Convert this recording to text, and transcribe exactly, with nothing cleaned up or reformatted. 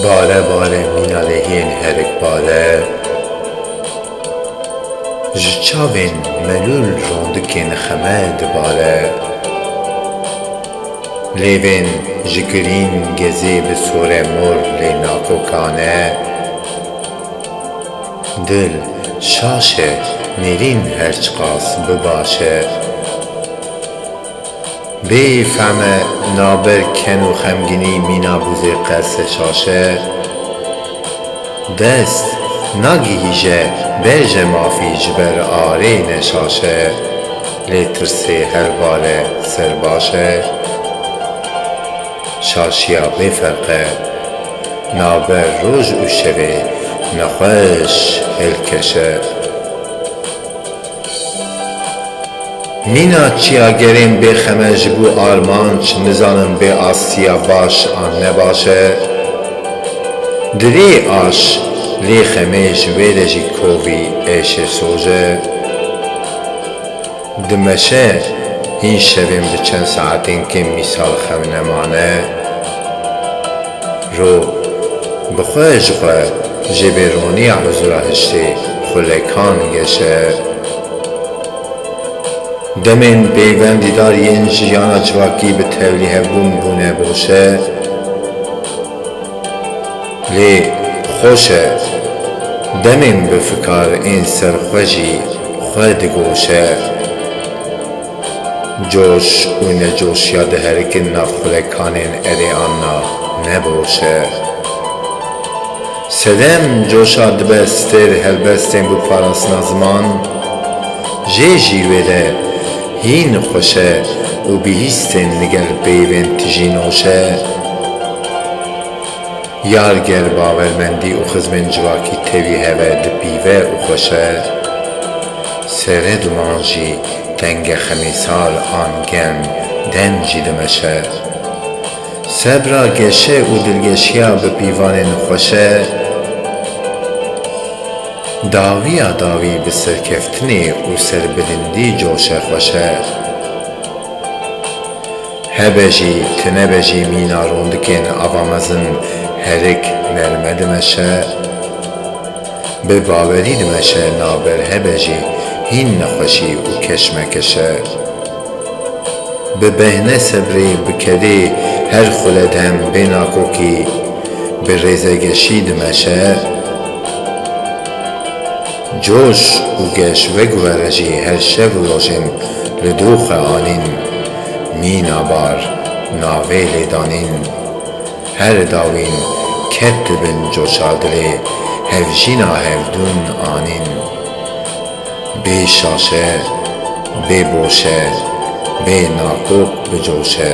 Bare bare mîna lêhiyên herik bare, ji çavên melûl rondikên xeme dibare. Lêvên ji girîn gezê bi sore mor lê nakokane. Dil şaş e, nêrîn her çiqas bi baş e. Bê fehme naber ken û xemgînî mîna bûzê qese şaş e. Dest nagihîje berje mafî ji ber arê neşaş e. Lê tirsê her bare ser baş e. Şaşiya bêferq e. Navber roj û şevê nexweş hêlkeş e. Mîna çiyagerên bêxeme ji bo armanc nizanin bê astiya baş an nebaş e. Dilê aş lê xemê ji wê de jî kovî êşê soz e. Dimeşe hîn şevên bi çend saetên kêm mîsal xew nemane. Ro bi xwe ji xwe jê bê roniya huzura hiştê xulekan geşe. Demên pêvendîdar yên jiyana civakî bi tevlî hevbûn bûne boşe. Lê xweş e, demên bi fikar ên ser xwe jî xwe digoşe. Coş û necoşiya diherikin nav xulekanên erê anna neboş e. Sedem coşa dibe stêr helbestên bi parastina ziman, jê jî wê de hîn xweş e û bihîstên li gel peyvên tijî noş e. Yar ger bawermendî û xizmên civakî tevî heve dipîve û xweş e. Sere duman jî tenge xemîsar an germ dem jî dimeşe. Sebra geşe û dilgeşiya bi pîvanên xweş e. Dawiya dawî bi serkeftinê û serbilindî coşe xweş e. Hebe jî, tinebe jî mîna rondikên ava mezin herik nerme dimeşe. Bi bawerî dimeşe navber hebe jî hîn nexweşî û keşmekeş e. Bi behne sebrê bi kedê her xule dem bê nakokî bi rêzegeşî dimeşe. Coş û geş veguhere jî her şev û rojên li doxe anîn, mîna bar navê lêdanîn. Her dawîn ket di bin coşa dilê hevjîna hevdûn anîn. Bê şaşe, bê boşe, bê nakok bicoşe.